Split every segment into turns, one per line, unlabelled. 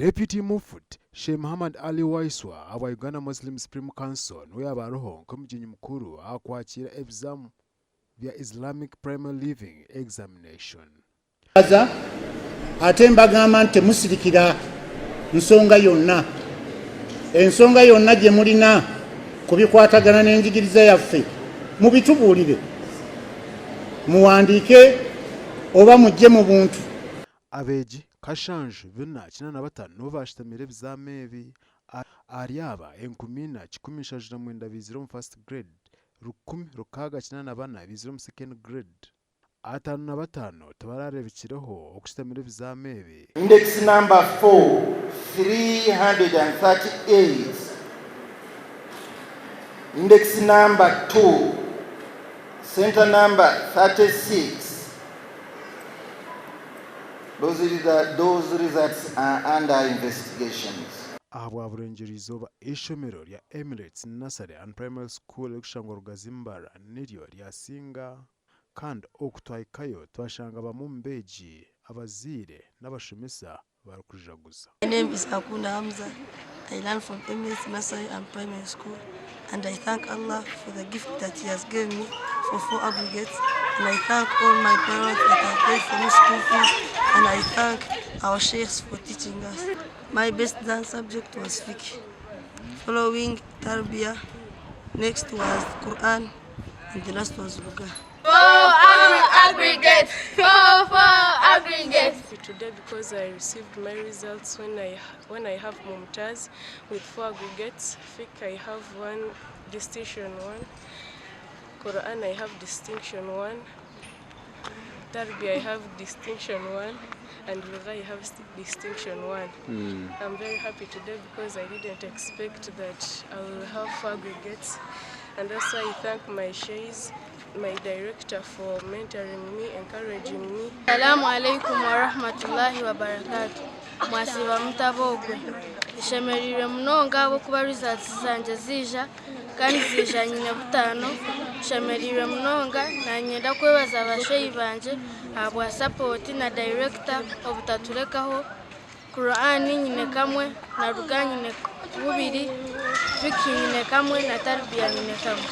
Deputy Mufti, Sheikh Muhammad Ali Waiswa ahabwa Uganda Muslim Supreme Council niwe yaaba ariho nk'omugyenyi mukuru aha kwakiira ebizaamu bya Islamic Primary Leaving Examination.
Mbaza ate mbagamba nti temusirikira nsonga yonna. Ensonga yonna gye mulina ku bikwatagana n'enjigiriza yaffe mubitubuulire, muwandiike oba mujje mu buntu.
Abeegi kashanju bina kinaana na batano nibo baashutamire ebizaamo ebi. Ahari aba, enkumi ina 179 baizire omu first grade, 1684 baizire omu second grade. 55 tibarareebikireho okushutamira ebizaamo ebi.
Index number 4, 338. Index number 2, center number 36. Those, those results are under investigations.
Ahabwa Burengyerwa-izooba, eishomero rya Emirates Nursery and Primary School erikushangwa Rugazi Mbarara niryo ryasinga kandi oku twahikayo twashanga bamwe omu beegi, abazaire n'abashomesa barikujaguza.
My name is Akunda Hamza, I learn from Emirates Nursery and Primary School and I thank Allah for the gift that he has given me for four aggregates and I thank all my parents that have paid for me school fees and I thank our sheikhs for teaching us. My best done subject was fiqh, following Tarbiyah, next was Quran and the last was Lugha.
Four aggregates. Four, four aggregates.
Today because I received my results when I when I have Mumtaz with four aggregates. Fiqh I have one distinction one. Quran I have distinction one. Tarbiyah I have distinction one. And Lugha I have distinction one. I'm very happy today because I didn't expect that I will have four aggregates. And also I thank my sheikhs, my director for mentoring me, encouraging me.
Salaamu alaikum warahmatullahi wabarakatuh. Mwasiiba muta boogwe. Nshemereirwe munonga ahabw'okuba results zangye ziija kandi ziija nyine butaano. Nshemereirwe munonga nanyenda kwebaza abasheyi bangye ahabwa support na director obutaturekaho. Quran nyine kamwe na Lugha nyine bubiri, Fiqh nyine kamwe na Tarbiya nyine kamwe.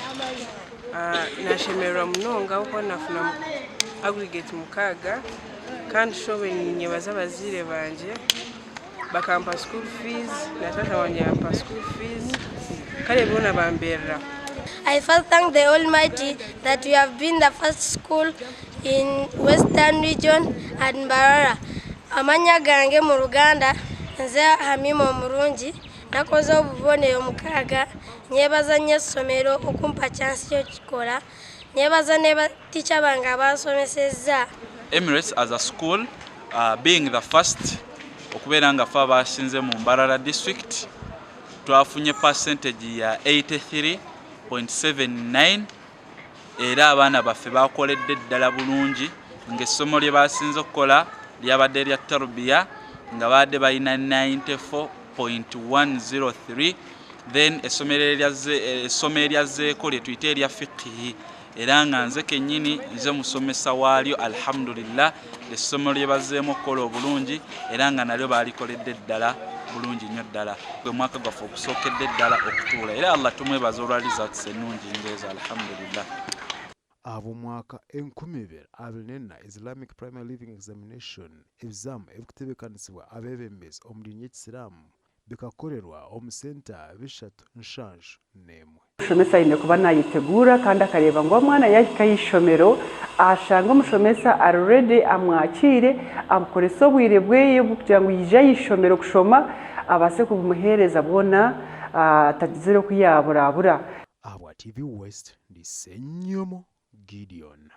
Nashemererwa munonga ahabw'okuba nafuna aggregate mukaaga kandi shobe ninyebaza abazaire bangye bakampa school fees na taata wangye yampa school fees kare boona bambereraho.
I first thank the Almighty that we have been the first school in Western Region and Mbarara. Amanya gange mu Luganda nze Hamima Omurungi nakoze obubonero mukaaga nyebaza nnyo essomero okumpa chance y'okukikola nyebaza ne batica bange abansomesezza.
Emirates as a school being the first okubeera nga ffe abasinze mu Mbarara district twafunye percentage ya 83.79 era abaana baffe bakoledde ddala bulungi ng'essomo lye basinze okukola lyabadde lya Tarbiya nga baadde balina 94.103 then essomero essomo eryazzeeko lye tuyite erya fiqihi era nga nze kennyini nze musomesa waalyo alhamdulillah essomo lye bazzeemu okukola obulungi era nga nalyo baalikoledde ddala bulungi nnyo ddala gwe mwaka gwaffe ogusookedde ddala okutuula era Allah tumwebaza olwa results ennungi ng'ezo alhamdulillah.
Ahabw'omwaka 2024 Islamic Primary Leaving Examination, ebizaamu ebirikutebeekanisibwa abeebembezi omu diini y'ekisiraamu bikakorerwa omu senta bishatu nshanju n'emwe.
Omushomesa aine kuba naayeteguura kandi akareeba ngu omwana yaahika aha ishomero ashanga omushomesa ari ready amwakiire, amukorese obwire bwe kugira ngu yaija aha ishomero kushoma abaase kubumuheereza bwona atagizire oku yaaburabura.
Ahabwa TV West, ndi Ssenyomo Gideon.